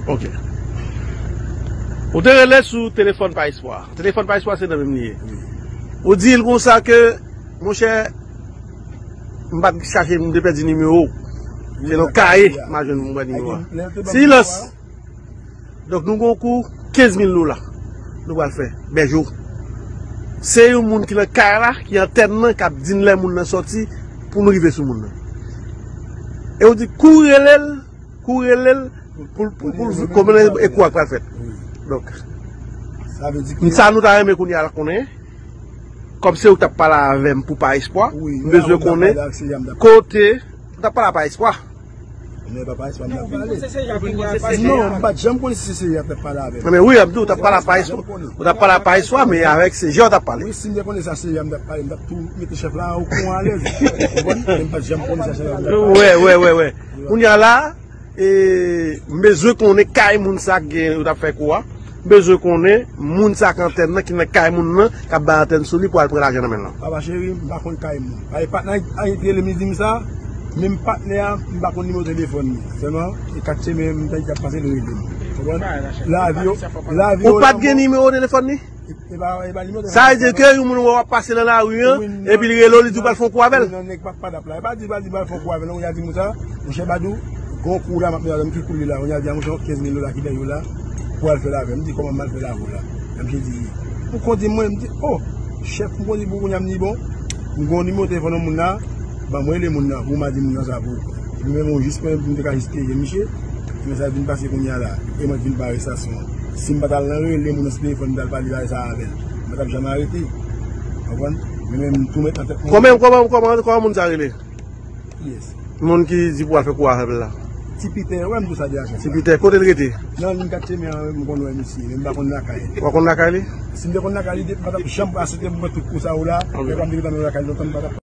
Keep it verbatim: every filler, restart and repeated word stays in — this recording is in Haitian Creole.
Ok. Ou te rele sou telefòn pa Espwa. Telefòn pa Espwa se nan menm li ye. Ou di l konsa ke, monchè, m pa t chache, m te pèdi nimewo w. Se nan kaye m a jwenn mwen nimewo a. Silans! Donk nou gon kou kenz mil dola nou pral fè, Bèjo. Se yon moun ki nan kay la, ki antèn nan, k ap di n lè moun nan sòti pou nou rive sou moun nan. E ou di kou rele l, kou rele l pou, pou, pou, pou konnen e kou a k pral fèt. Donk, sa nou ta renmen kounye a la konnen, kòm se ou k t ap pale avè m pou pa Espwa, m bezwen konnen kote ou t ap pale a pa Espwa. Men papa Espwa m t ap pale. Non, m pa t janm konnen si se Seya t ap pale avè m. Men wi, m di w t ap pale a pa Espwa. Ou t ap pale a pa Espwa, men avèk Seya w t ap pale. Wi, si m te konnen sa Seya m t ap pale, m t ap tou mete chèf la okouran alèz. Ou konprann? Men m pa t janm konnen sa Seya m t ap pale. Wè, wè, wè, wè. Kounye a la, e, m bezwen konnen kay moun sa k gen, ou t ap fè kou a. M bezwen konnen moun sa k antèn nan, ki nan kay moun nan, k ap bay antèn sou li pou al pran lajan nan men l lan. Papa cheri, m pa konn kay moun. Ay, patnè a ki rele m di m sa, menm patnè a, m pa konn nimewo telefòn li. Sèlman, e katye men m tande l ap pase l rele m. Konprann? Lavi yo, lavi yo. Ou pa t gen nimewo telefòn li? E pa, e pa nimewo telefòn. Sa vle di ke yon moun wè w ap pase nan lari an, epi li rele w, li di w pral fè yon kou avè l. Wi, nan nèg pa, pa dap la. E pa di, pa di pral fè yon kou avè l, non, y a di moun sa, monchè Badou, gon kou la m ap met avè m, ki kou li la, kounye a l di a monchè kenz mil dola ki dèyè w la, pou al fè l avè m. M di kòman m al fè l avè w la. Misye di, ou kondi mwen, m di, o, chèf, m kondi pou kounye a, m di bon, m gon nimewo telefòn yon moun la, ban mwen rele moun nan, pou m a di moun nan sa pou ou. Epi menm ou jis mwen, m te ka jis peye misye, men sa vin pase kounye a la, e mwen vin pa arestasyon an. Si m pa t al nan rele moun nan sou telefòn, m t al pale bagay sa avè l, m pa t ap janm arete. Konprann? Men menm m tou met nan tèt mwen. Kòman, kòman, kòman, kòman moun sa rele? Kiyès? Moun ki di pou al fè kou avè l la. Ti Pitè, wè m di w sa deja. Ti Pitè, kote l rete? Nan liy katye men an, m konn wè misye, men m pa konn lakay li. Ou pa konn lakay li? Si m te konn lakay li, m pa t ap janm asepte pou m fè tout kou sa yo la, men kòm m te gentan nan lakay li lontan, m pa t ap